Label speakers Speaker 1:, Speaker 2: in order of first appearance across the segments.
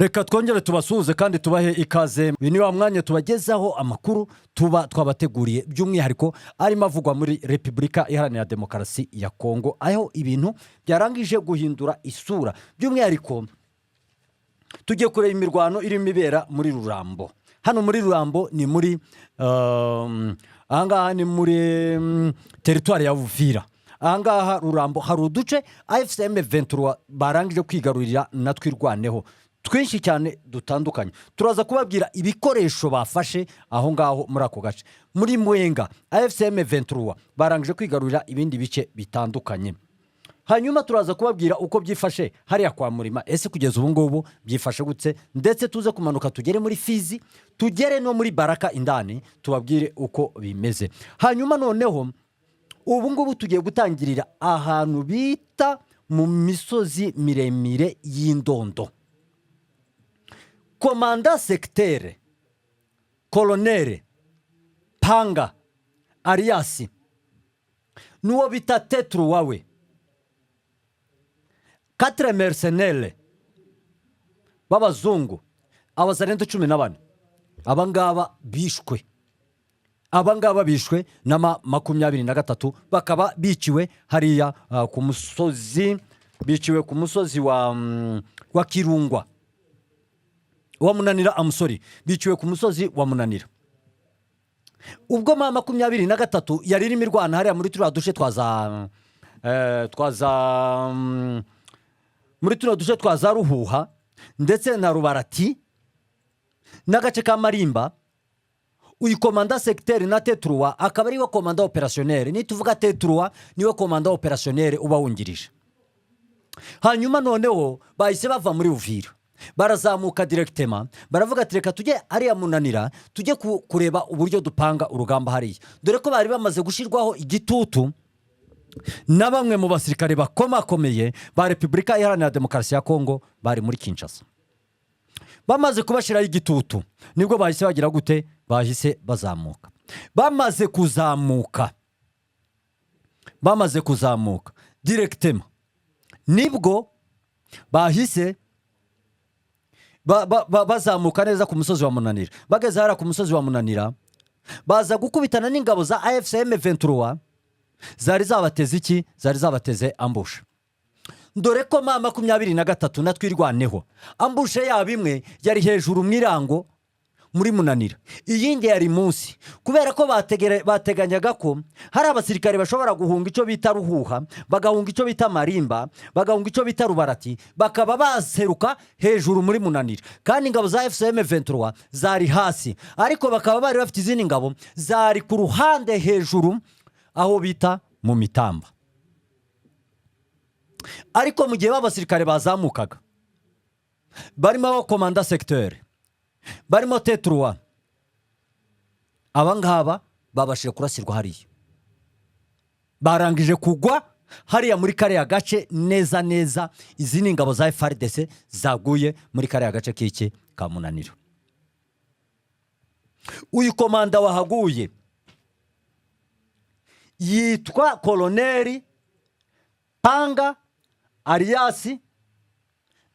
Speaker 1: Reka twongere tubasuhuze kandi tubahe ikaze. Uyu ni wa mwanya tubagezaho amakuru tuba twabateguriye, by'umwihariko arimo avugwa muri Repubulika Iharanira Demokarasi ya Kongo, aho ibintu byarangije guhindura isura. By'umwihariko tugiye kureba imirwano irimo ibera muri Rurambo. Hano muri Rurambo ni muri ahangaha ni muri territoire ya Uvira. Ahangaha Rurambo hari uduce AFC M23 barangije kwigarurira na Twirwaneho twinshi cyane dutandukanye. Turaza kubabwira ibikoresho bafashe aho ngaho muri ako gace. Muri Mwenga, AFC M23 barangije kwigarurira ibindi bice bitandukanye. Hanyuma turaza kubabwira uko byifashe hariya kwa Murima. Ese kugeza ubu ngubu byifashe gutse? Ndetse tuze kumanuka tugere muri Fizi, tugere no muri Baraka indani, tubabwire uko bimeze. Hanyuma noneho ubu ngubu tugiye gutangirira ahantu bita mu misozi miremire y'Indondo. Commandant secteur, colonel Panga alias, n'uwo bita Tetru wawe, quatre mercenaires b'abazungu, Abazarendo 14, abangaba bishwe. Abangaba bishwe na M23, bakaba biciwe hariya ku musozi, biciwe ku musozi wa Kirungwa, wa Munanira. Amusori, biciwe ku musozi wa Munanira ubwo M23 yari irimo irwana hariya muri turiya duce twa za muri turiya duce twa za Ruhuha ndetse na Rubarati n'agace ka Marimba. Uyu commandant secteur na T3 akaba ariwe commandant opérationnel. Nituvuga T3, niwe commandant opérationnel uba wungirije. Hanyuma noneho bahise bava muri Uvira, barazamuka directement, baravuga ati: "Reka tujye hariya Munanira, tujye kureba uburyo dupanga urugamba hariya," dore ko bari bamaze gushyirwaho igitutu na bamwe mu basirikare bakomakomeye ba Repubulika Iharanira Demokarasi ya Kongo bari muri Kinshasa. Bamaze kubashyiraho igitutu, nibwo bahise bagira gute? Bahise bazamuka. Bamaze kuzamuka directement, nibwo bahise bazamuka neza ku musozi wa Munanira. Bageze hariya ku musozi wa Munanira, baza gukubitana n'ingabo za AFC M23 zari zabateze iki? Zari zabateze ambush, dore ko M23 na Twirwaneho ambush yabo imwe yari hejuru mu irango muri Munanira, iyindi yari munsi, kubera ko bateganyaga ko hari abasirikare bashobora guhunga icyo bita Ruhuha, bagahunga icyo bita Marimba, bagahunga icyo bita Rubarati, bakaba baseruka hejuru muri Munanira, kandi ingabo za AFC M23 zari hasi, ariko bakaba bari bafite izindi ngabo zari ku ruhande hejuru aho bita mu Mitamba. Ariko mu gihe b'abasirikare bazamukaga, barimo abacommandant secteur, barimo T3, aba ngaba babashije kurasirwa hariya, barangije kugwa hariya muri kariya gace neza neza. Izi ni ingabo za FARDC zaguye muri kariya gace k'iki ka Munaniro. Uyu commandant wahaguye yitwa colonel Panga alias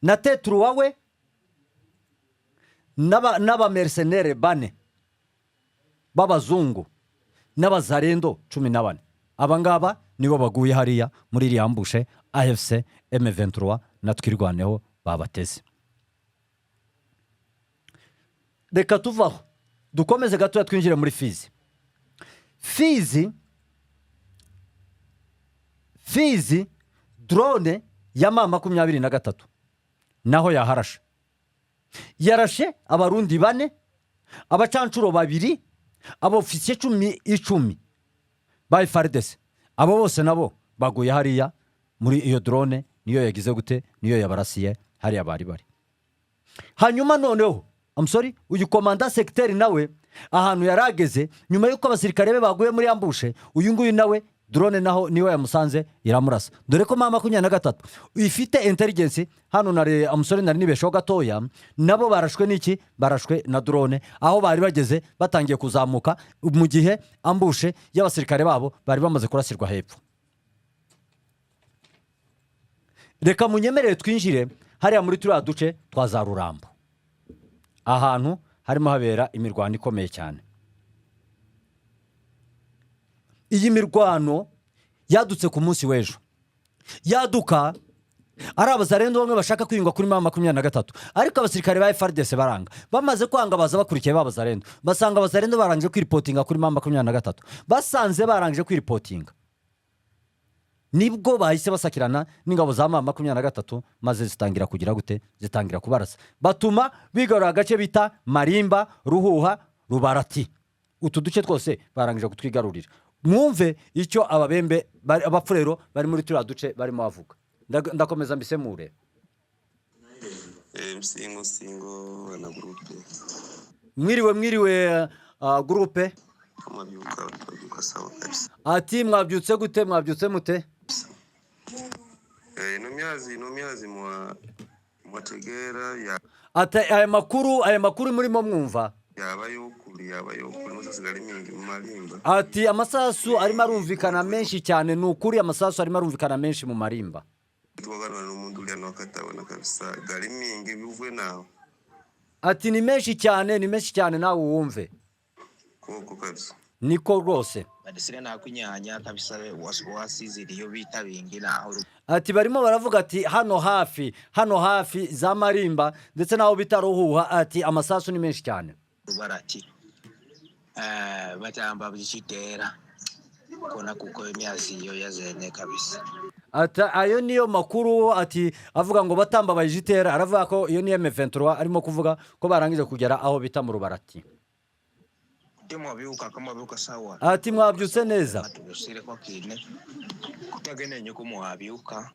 Speaker 1: na T3 we n'abamercenaires bane b'abazungu n'Abazarendo 14. Aba ngaba nibo baguye hariya muri iriya ambush AFC M23 na Twirwaneho babateze. Reka tuvaho, dukomeze gatoya, twinjire muri Fizi. Fizi, Fizi, drone ya M23 naho yaharashe, yarashe Abarundi bane, abacancuro babiri, abofisiye 10 10 ba FARDC. Abo bose nabo baguye hariya muri iyo drone. Niyo yagize gute? Niyo yabarasiye hariya bari. Hanyuma noneho, I'm sorry, uyu commandant secteur nawe ahantu yari ageze nyuma y'uko abasirikare be baguye muri ambush, uyu nguyu nawe drone naho niwe yamusanze iramurasa, dore ko M23 ifite intelligence hano. Nari amusore, nari nibeshaho gatoya. Nabo barashwe n'iki? Barashwe na drone aho bari bageze, batangiye kuzamuka, mu gihe ambush y'abasirikare babo bari bamaze kurasirwa hepfo. Reka munyemerere twinjire hariya muri turiya duce twa za Rurambo. Ahantu harimo habera imirwano ikomeye cyane. Iyi mirwano yadutse ku munsi w'ejo, yaduka ari abazarendo bamwe bashaka kwiyunga kuri M23, ariko abasirikare ba FARDC baranga. Bamaze kwanga, baza bakurikiye ba bazarendo, basanga abazarendo barangije kwiripotinga kuri M23. Basanze barangije kwiripotinga, nibwo bahise basakirana n'ingabo za M23, maze zitangira kugira gute? Zitangira kubarasa, batuma bigarura agace bita Marimba, Ruhuha, Rubarati. Utu duce twose barangije kutwigarurira. Mwumve icyo ababembe abapfurero bari muri turiya duce barimo bavuga. Ndakomeza mbisemure.
Speaker 2: Msingo singo na groupe.
Speaker 1: Mwiriwe, mwiriwe, groupe.
Speaker 2: Mwabyuka, mwabyuka sawa kabisa.
Speaker 1: Ati mwabyutse gute? Mwabyutse mute?
Speaker 2: Ino myazi mwa mwategera ya.
Speaker 1: Ati aya makuru murimo mwumva
Speaker 2: Yaba yokuri, yaba yokuri, masasi gari mingi mu Marimba.
Speaker 1: Ati amasasu arimo arumvikana menshi cyane, ni ukuri, amasasu arimo arumvikana menshi mu Marimba.
Speaker 2: Twaganira n'umuntu uriya nakatabona kabisa, gari mingi bivuye nawe.
Speaker 1: Ati ni menshi cyane, ni menshi cyane, nawe wumve.
Speaker 2: Koko kabisa.
Speaker 1: Niko rwose.
Speaker 3: Badesire nakunyanya kabisa, wasiziriyo bita bingi naho.
Speaker 1: Ati barimo baravuga ati hano hafi, hano hafi za Marimba ndetse n'aho bita Ruhuha, ati amasasu ni menshi cyane.
Speaker 3: Rubarati batamba byikitera kona kuko imyazi iyo yazene kabisa.
Speaker 1: Ati ayo niyo makuru, ati avuga ngo batamba bayijitera, aravuga ko iyo ni M23 arimo kuvuga ko barangije kugera aho bita mu Rubarati.
Speaker 3: Mwabyuka mwabyuka sawa.
Speaker 1: Ati mwabyutse neza.
Speaker 3: Tubusire kwa kine kutagenenye ko mwabyuka.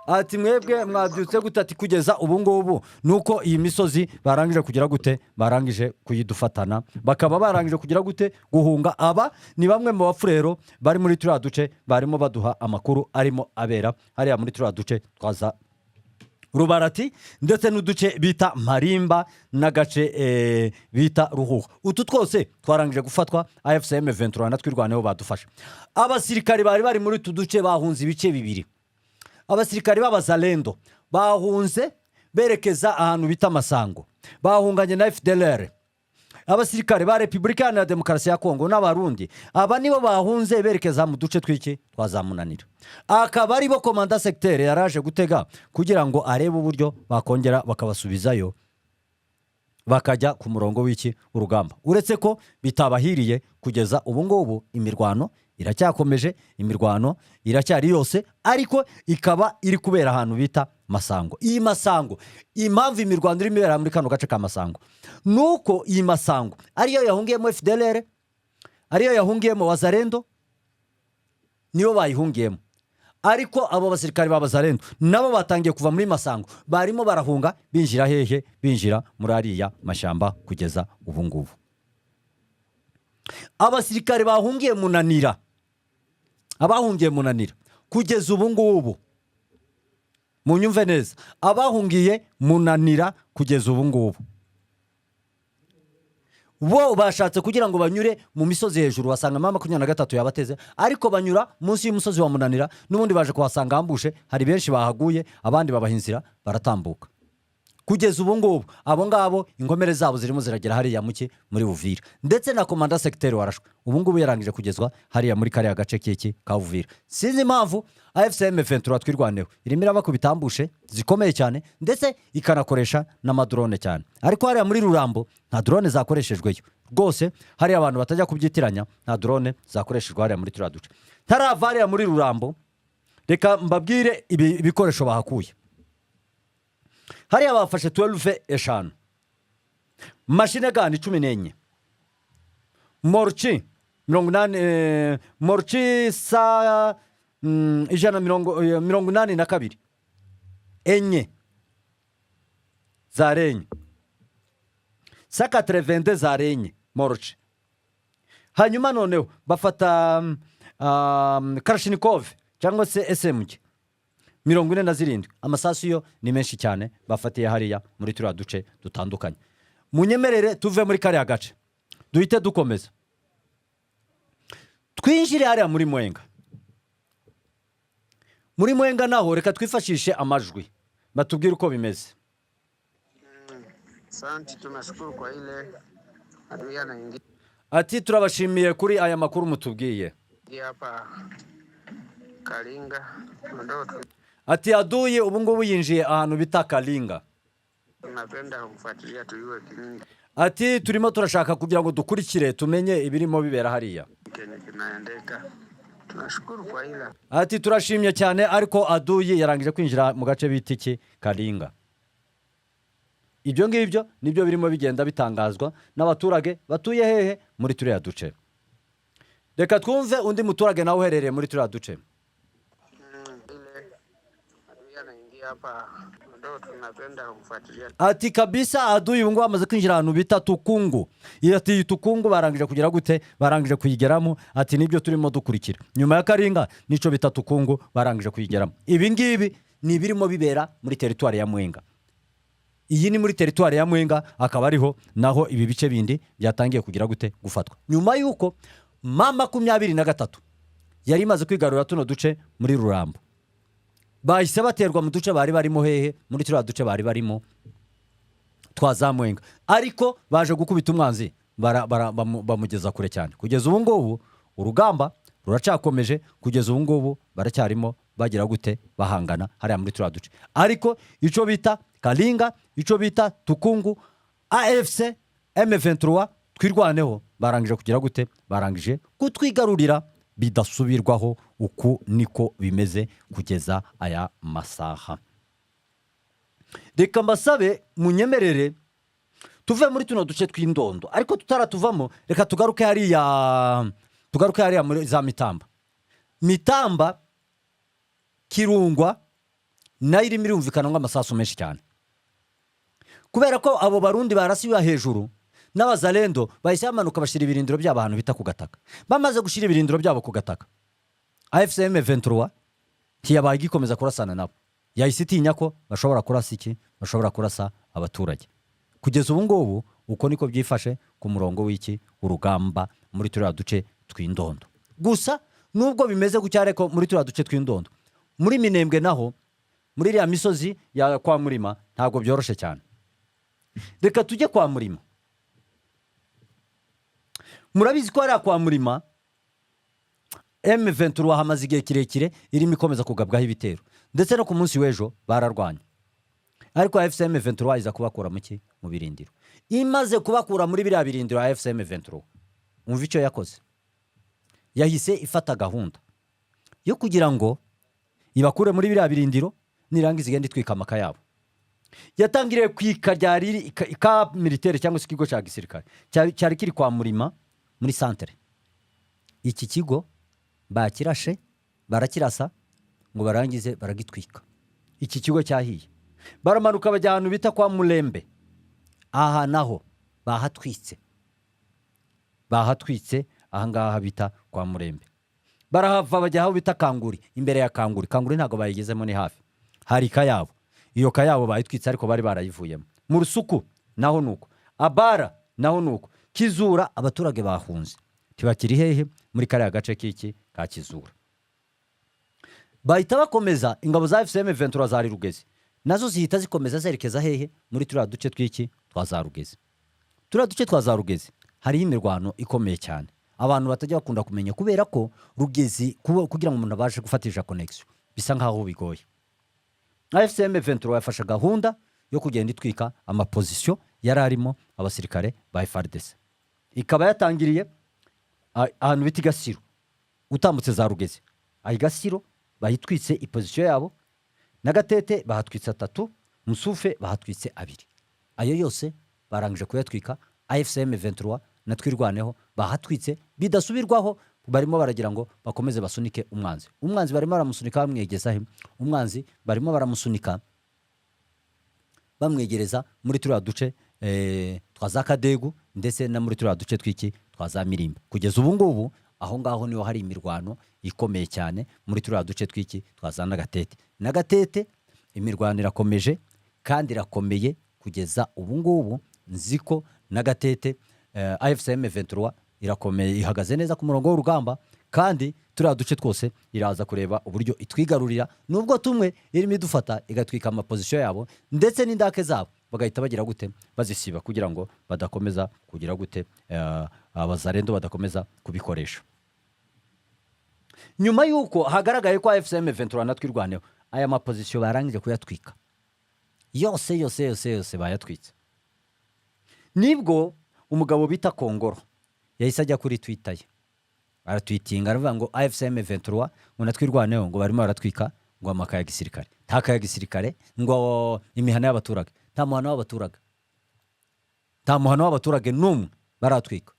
Speaker 1: Ati mwebwe mwabyutse gute? Ati kugeza ubu ngubu nuko iyi misozi barangije kugira gute? Barangije kuyidufatana, bakaba barangije kugira gute? Guhunga. Aba ni bamwe mu bafurero bari muri turiya duce, barimo baduha amakuru arimo abera hariya muri turiya duce twaza Rubarati ndetse n'uduce bita Marimba n'agace bita Ruhuha. Utu twose twarangije gufatwa, AFC M23 na Twirwaneho badufasha. Abasirikari bari muri utu duce bahunze ibice bibiri. Abasirikari b'abazalendo bahunze berekeza ahantu bita Masango, bahunganye na FDLR. Abasirikare ba Repubulika Iharanira Demokarasi ya Kongo n'Abarundi, aba nibo bahunze berekeza mu duce tw'iki twazamunanira, akaba aribo commandant secteur yaraje gutega kugira ngo arebe uburyo bakongera bakabasubizayo, bakajya ku murongo w'iki urugamba. Uretse ko bitabahiriye, kugeza ubu ngubu imirwano iracyakomeje, imirwano iracyari yose, ariko ikaba iri kubera ahantu bita Masango. Iyi Masango, impamvu imirwano irimo ibera muri kano gace ka Masango ni uko iyi Masango ariyo yahungiyemo FDLR, ariyo yahungiyemo Wazarendo, niyo bayihungiyemo. Ariko abo basirikari ba Bazarendo nabo batangiye kuva muri Masango, barimo barahunga binjira hehe? Binjira muri ariya mashyamba. Kugeza ubu ngubu abasirikare bahungiye Munanira, abahungiye Munanira kugeza ubu ngubu, munyumve neza, abahungiye Munanira kugeza ubu ngubu bo bashatse kugira ngo banyure mu misozi hejuru, basanga M23 yabateze, ariko banyura munsi y'umusozi wa Munanira, n'ubundi baje kuhasanga ambush, hari benshi bahaguye, abandi babaha inzira baratambuka. Kugeza ubu ngubu abo ngabo inkomere zabo zirimo ziragera hariya muki muri Uvira, ndetse na commandant secteur warashwe ubu ngubu yarangije kugezwa hariya muri kariya gace k'iki ka Uvira. Sinzi impamvu AFC M23 Twirwaneho irimo irabakubita ambush zikomeye cyane, ndetse ikanakoresha n'amadrone cyane, ariko hariya muri Rurambo nta drone zakoreshejweyo rwose. Hariya abantu batajya kubyitiranya, nta drone zakoreshejwe hariya muri turiya duce. Ntarava hariya muri Rurambo, reka mbabwire ibikoresho bahakuye hariya. Bafashe 12 eshanu, machine gun 14, mortier 80, mortier sa ijana 82 enye zarenye sa 82 zarenye mortier. Hanyuma noneho bafata kalashnikov cyangwa se SMG 47. Amasasu yo ni menshi cyane bafatiye hariya muri turiya duce dutandukanye. Munyemerere tuve muri kariya gace, duhite dukomeza twinjire hariya muri Mwenga. Muri Mwenga naho reka twifashishe amajwi batubwire uko bimeze.
Speaker 3: Asante, tunashukuru kwa ile adui anaingia
Speaker 1: Ati turabashimiye kuri aya makuru mutubwiye.
Speaker 3: hapa Kalinga, ndo
Speaker 1: Ati aduyi ubu ngubu yinjiye ahantu bita Kalinga.
Speaker 3: Tunapenda kufuatilia tujue kinini
Speaker 1: Ati turimo turashaka kugira ngo dukurikire, tumenye ibirimo bibera hariya.
Speaker 3: Kenye kinaendeka. Tunashukuru kwa ile.
Speaker 1: Ati turashimye cyane, ariko aduyi yarangije kwinjira mu gace bita iki? Kalinga. Ibyo ngibyo nibyo birimo bigenda bitangazwa n'abaturage batuye hehe? Muri turiya duce. Reka twumve undi muturage nawe uherereye muri turiya duce.
Speaker 3: Ile adui anaingia hapa, ndo tunapenda kufuatilia.
Speaker 1: Ati kabisa aduyi ubu ngubu bamaze kwinjira ahantu bita Tukungu. Ati iyi Tukungu barangije kugera gute? Barangije kuyigeramo. Ati nibyo turimo dukurikira nyuma ya Karinga, nico bita Tukungu barangije kuyigeramo. Ibi ngibi ni ibirimo bibera muri teritwari ya Mwenga. Iyi ni muri teritwari ya Mwenga, akaba ariho naho ibi bice bindi byatangiye kugira gute? Gufatwa, nyuma y'uko M23 yari imaze kwigarurira tuno duce muri Rurambo. Bahise baterwa mu duce bari barimo hehe? Muri turiya duce bari barimo twa za Mwenga, ariko baje gukubita umwanzi, bamugeza kure cyane. Kugeza ubu ngubu urugamba ruracyakomeje, kugeza ubu ngubu baracyarimo bagira gute? Bahangana hariya muri turiya duce. Ariko icyo bita Kalinga, icyo bita Tukungu, AFC M23 Twirwaneho barangije kugira gute? Barangije kutwigarurira bidasubirwaho. Uku niko bimeze kugeza aya masaha. Reka mbasabe munyemerere tuve muri tuno duce tw'indondo, ariko tutaratuvamo reka tugaruke hariya muri za Mitamba. Mitamba Kirungwa nayo irimo irumvikana nk'amasasu menshi cyane, kubera ko abo Barundi barasiwe hejuru n'Abazalendo bahise bamanuka bashyira ibirindiro byabo ahantu bita ku Gataka. Bamaze gushyira ibirindiro byabo ku Gataka, AFC M23 ntiyabaye igikomeza kurasana nabo, yahise itinya ko bashobora kurasa iki? Bashobora kurasa abaturage. Kugeza ubu ngubu uko niko byifashe ku murongo w'iki? Urugamba muri turiya duce tw'indondo. Gusa nubwo bimeze gutya, ariko muri turiya duce tw'indondo, muri Minembwe naho, muri iriya misozi ya kwa Murima, ntabwo byoroshye cyane. Reka tujye kwa Murima. Murabizi ko hariya kwa Murima M23 hamaze igihe kirekire irimo ikomeza kugabwaho ibitero, ndetse no ku munsi w'ejo bararwanya, ariko AFC M23 iza kubakura mu ki? Mu birindiro. Imaze kubakura muri biriya birindiro, AFC M23 umva icyo yakoze: yahise ifata gahunda yo kugira ngo ibakure muri biriya birindiro, nirangiza igenda itwika amaka yabo. Yatangiriye ku ika ryari ika militaire cyangwa se ikigo cya gisirikare cyari kiri kwa Murima muri santere. Iki kigo bakirashe, barakirasa ngo barangize baragitwika. Iki kigo cyahiye. Baramanuka bajya ahantu bita kwa Murembe, aha naho bahatwitse, bahatwitse ahangaha bita kwa Murembe. Barahava bajya aho bita Kanguri, imbere ya Kanguri. Kanguri ntabwo bayigezemo, ni hafi, hari kayabo. Iyo kayabo bayitwitse, ariko bari barayivuyemo. Mu Rusuku naho nuko, Abara naho nuko, Kizura abaturage bahunze, ntibakiri hehe? Muri kariya gace k'iki? Ka Kizura. Bahita bakomeza, ingabo za AFC M23 zari Rugezi nazo zihita zikomeza zerekeza hehe? Muri turiya duce tw'iki? Twa za Rugezi. Turiya duce twa za Rugezi hariho imirwano ikomeye cyane abantu batajya bakunda kumenya, kubera ko Rugezi kugira ngo umuntu abashe gufatisha connection bisa nkaho bigoye. AFC M23 yafashe gahunda yo kugenda itwika amapozisiyo yari arimo abasirikare ba FARDC, ikaba yatangiriye ahantu bita i Gasiro, utambutse za Rugezi. Aho i Gasiro bayitwitse ipozisiyo yabo, na Gatete bahatwitse atatu, Musufe bahatwitse abiri. Ayo yose barangije kuyatwika. AFC M23 na Twirwaneho bahatwitse bidasubirwaho. Barimo baragira ngo bakomeze basunike umwanzi. Umwanzi barimo baramusunika bamwegeza he? Umwanzi barimo baramusunika bamwegereza muri turiya duce twa za Kadegu, ndetse no muri turiya duce tw'iki? Twa za Mirimba. Kugeza ubu ngubu aho ngaho niho hari imirwano ikomeye cyane, muri turiya duce tw'iki? Twa za Nagatete. Nagatete imirwano irakomeje kandi irakomeye kugeza ubu ngubu. Nzi ko Nagatete AFC M23 irakomeye, ihagaze neza ku murongo w'urugamba, kandi turiya duce twose iraza kureba uburyo itwigarurira, nubwo tumwe irimo idufata igatwika amapozisiyo yabo ndetse n'indake zabo. Bagahita bagira gute? Bazisiba kugira ngo badakomeza kugira gute? Abazarendo badakomeza kubikoresha. Nyuma y'uko hagaragaye ko AFC M23 na Twirwaneho aya ma positions barangije kuyatwika yose yose yose yose, bayatwitse, nibwo umugabo bita Kongoro yahise ajya kuri Twitter ye, aratwitinga, aravuga ngo AFC M23 ngo na Twirwaneho ngo barimo baratwika ngo amaka ya gisirikare, nta kaya gisirikare, ngo imihana y'abaturage. Nta muhana w'abaturage, nta muhana w'abaturage n'umwe baratwika,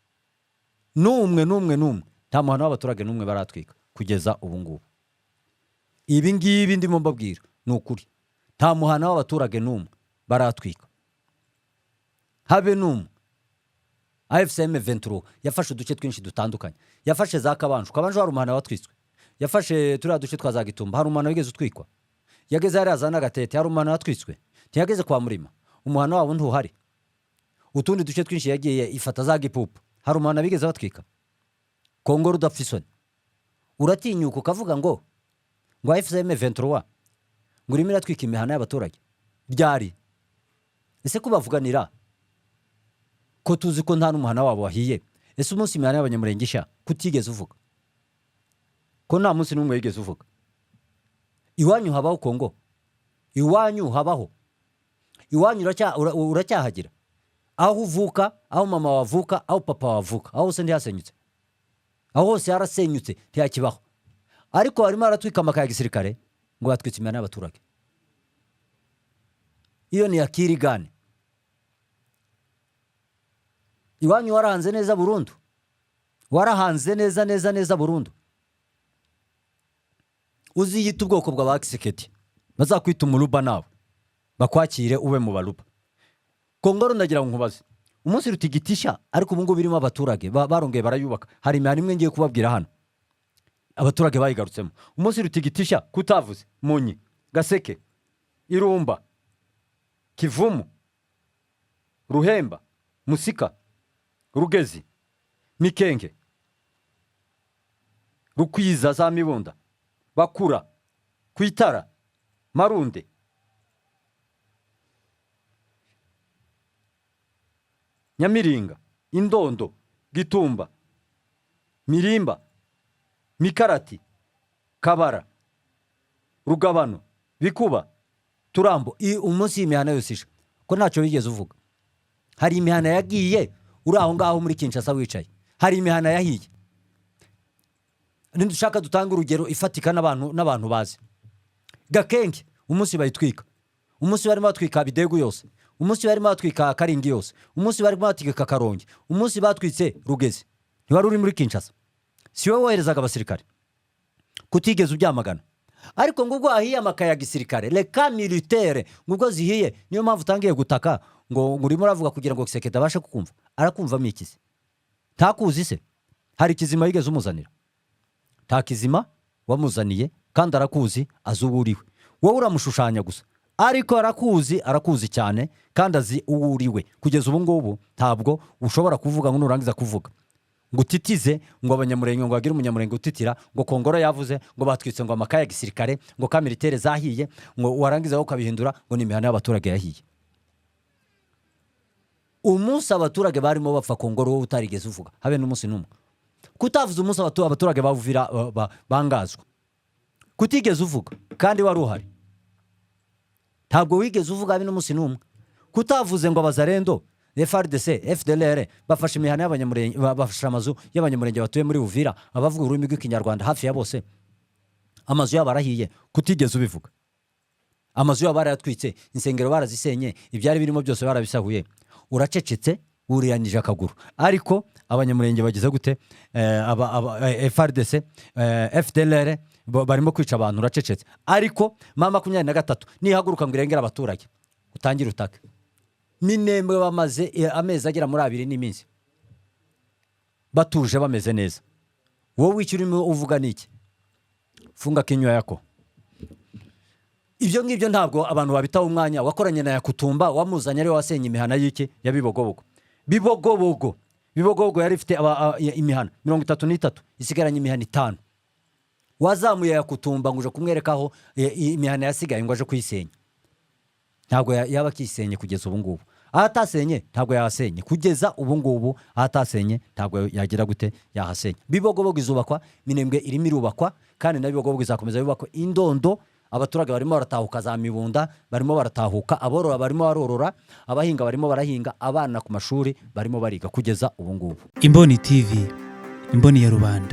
Speaker 1: n'umwe, n'umwe, n'umwe. Nta muhana w'abaturage n'umwe baratwika kugeza ubu ngubu. Ibi ngibi ndimo mbabwira ni ukuri. Nta muhana w'abaturage n'umwe baratwika, habe n'umwe. AFC M23 yafashe uduce twinshi dutandukanye. Yafashe za Kabanju. Kabanju hari umuhana watwitswe? Yafashe turiya duce twa za Gitumba, hari umuhana wigeze utwikwa? Yageze hariya za Nagatete, hari umuhana watwitswe? Ntiyageze kwa Murima? Umuhana wabo ntuhari? Utundi duce twinshi yagiye ifata, za Gipupu, hari umuhana bigeze batwika? Kongo rudapfa isoni, uratinyuka ukavuga ngo AFC M23 ngo urimo iratwika imihana y'abaturage. Ryari ese kubavuganira, ko tuzi ko nta n'umuhana wabo wahiye? Ese umunsi imihana y'Abanyamurenge ishya kutigeze uvuga, ko nta munsi n'umwe wigeze uvuga? Iwanyu habaho Kongo? Iwanyu habaho? Iwanyu uracyahagira? Aho uvuka, aho mama wavuka, aho papa wavuka, aho hose ntihasenyutse? Aho hose harasenyutse, ntihakibaho. Ariko harimo haratwika amaka ya gisirikare, ngo batwitse imihana y'abaturage. Iyo ni akiri gane? Iwanyu warahanze neza burundu, warahanze neza neza neza burundu. Uziyita ubwoko bwa ba Kisekedi, bazakwita umuruba, nawe bakwakire ube mu baruba. Kongoro, ndagira ngo nkubaze, umunsi rutigitisha, ariko ubu ngubu birimo abaturage barongeye barayubaka. Hari imihanda imwe ngiye kubabwira hano, abaturage bayigarutsemo. Umunsi rutigitisha kutavuze Munyi, Gaseke, Irumba, Kivumu, Ruhemba, Musika, Rugezi, Mikenge, Rukwiza, za Mibunda, Bakura, Kwitara, Marunde, Nyamiringa, Indondo, Gitumba, Mirimba, Mikarati, Kabara, Rugabano, Bikuba, Turambo, umunsi y'imihana yose isha ko ntacyo wigeze uvuga? Hari imihana yagiye uri aho ngaho muri Kinshasa wicaye? Hari imihana yahiye? Nidushaka dutanga urugero ifatika n'abantu bazi. Gakenge, umunsi bayitwika, umunsi barimo batwika Bidegu yose, umunsi barimo batwika Karingi yose, umunsi barimo batwika Karongi, umunsi batwitse Rugezi, ntiwari uri muri Kinshasa? Si wowe woherezaga abasirikare? Kutigeze ubyamagana? Ariko ngo ubwo hahiye amaka ya gisirikare, reka militaire, ngo ubwo zihiye niyo mpamvu utangiye gutaka, ngo urimo uravuga kugira ngo Kisekedi abashe kukumva. Arakumvamo iki se? Ntakuzi se? Hari ikizima yigeze umuzanira? Nta kizima wamuzaniye, kandi arakuzi, azi uwo uriwe. Wowe uramushushanya gusa, ariko arakuzi, arakuzi cyane, kandi azi uwo uriwe. Kugeza ubu ngubu ntabwo ushobora kuvuga ngo nurangiza kuvuga ngo utitize ngo Abanyamurenge, ngo bagire umunyamurenge utitira ngo Kongoro yavuze ngo batwitse ngo amakaye ya gisirikare, ngo camp militaire zahiye, ngo warangiza wowe ukabihindura ngo ni imihana y'abaturage yahiye. Umunsi abaturage barimo bapfa, Kongoro, wowe utarigeze uvuga habe n'umunsi n'umwe. Kutavuze umunsi abaturage bavira bangazwa, kutigeze uvuga kandi wari uhari? Ntabwo wigeze uvuga habe n'umunsi n'umwe. Kutavuze ngo abazarendo, FARDC, FDLR bafashe imihana y'Abanyamurenge, bafashe amazu y'Abanyamurenge batuye muri Uvira, abavuga ururimi rw'Ikinyarwanda hafi ya bose, amazu yabo arahiye, kutigeze ubivuga? Amazu yabo barayatwitse, insengero barazisenye, ibyari birimo byose barabisahuye, uracecetse, wuriranije akaguru. Ariko Abanyamurenge bagize gute? FARDC, FDLR barimo kwica abantu, uracecetse. Ariko M23 nihaguruka ngo irengere abaturage, utangire utake. Minembwe bamaze amezi agera muri 2 n'iminsi batuje, bameze neza. Wowe icyo urimo uvuga ni iki? Funga kinywa yako. Ibyo ngibyo ntabwo abantu babitaho umwanya. Wakoranye na Yakutumba, wamuzanye ariwe wasenye imihana y'iki? Ya Bibogobogo. Bibogobogo yari ifite imihana 33, isigaranye imihana itanu. Wazamuye Yakutumba ngo uje kumwereka aho imihana yasigaye ngo aje kuyisenya. Ntabwo yaba akisenye kugeza ubu ngubu. Aho atasenye ntabwo yahasenye kugeza ubu ngubu. Aho atasenye ntabwo yagira gute yahasenya. Bibogobogo izubakwa, Minembwe irimo irubakwa, kandi na Bibogobogo izakomeza yubakwa. Indondo abaturage barimo baratahuka, za Mibunda barimo baratahuka, aborora barimo barorora, abahinga barimo barahinga, abana ku mashuri barimo bariga kugeza ubu ngubu.
Speaker 4: Imboni TV, imboni ya rubanda.